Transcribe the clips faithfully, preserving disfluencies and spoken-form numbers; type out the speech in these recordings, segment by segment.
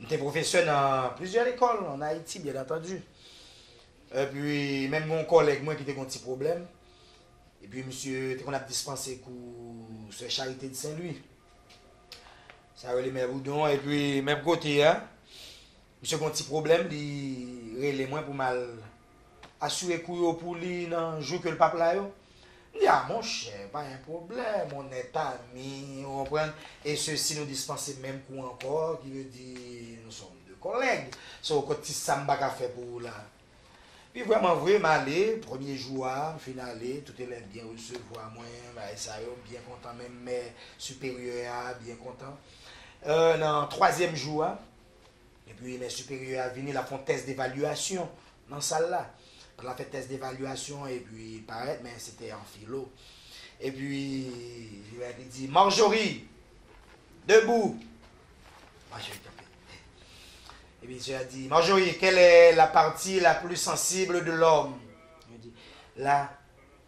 M te pwofesè nan plizyè lekòl ann Ayiti, byen antandi. Epi, menm yon kòlèg mwen ki te gen yon ti pwoblèm. Epi, misye te konn ap dispanse kou Sè Charite de Sen Lwi. Sa rele Mè Boudon. Epi, menm kote a, misye gen yon ti pwoblèm, li rele mwen pou m al asire kou yo pou li nan jou ke l p ap la yo. M di, a, monchè, pa gen pwoblèm, on est amis, ou konprann? E sesi, nou dispanse menm kou ankò, ki vle di, nous sommes deux collègues. So, kot ti sa m pa ka fè pou ou la? Pi vrèman vre, m ale, premye jou a, m fin ale, tout elèv byen resevwa mwen, bagay sa yo, byen kontan, menm mè siperyè a, byen kontan. Euh, nan twazyèm jou a, epi mè siperyè a vini, l ap fè yon tès devalyasyon nan sal la. Pandan l ap fè tès devalyasyon, epi parèt, men se te an filo. Epi, li di, Marjorie, debout! Marjorie kanpe. Epi, misye a di, Marjorie, quelle est la partie la plus sensible de l'homme? Li di, la,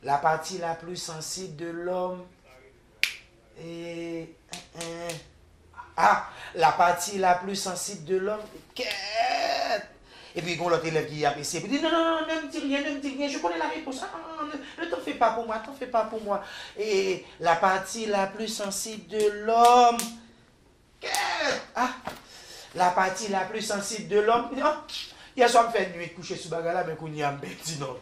la partie la plus sensible de l'homme et, eh, eh, ah, la partie la plus sensible de l'homme, kèt! Epi, gen lòt elèv ki ap eseye. Epi, di, non, non, non, ne me dis rien, ne me dis rien, je connais la réponse. Ah, ah, ah, ne, ne t'en fais pas pour moi, t'en fais pas pour moi. Et la partie la plus sensible de l'homme, kèt! Ah, la partie la plus sensible de l'homme. Ah, yè swa m fè nwit kouche sou bagay la, men kounye a m pèdi non.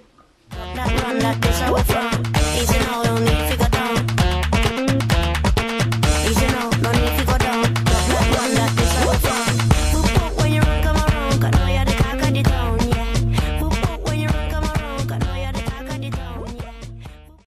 Black run like this, I will from. Easy, no, don't need figure down.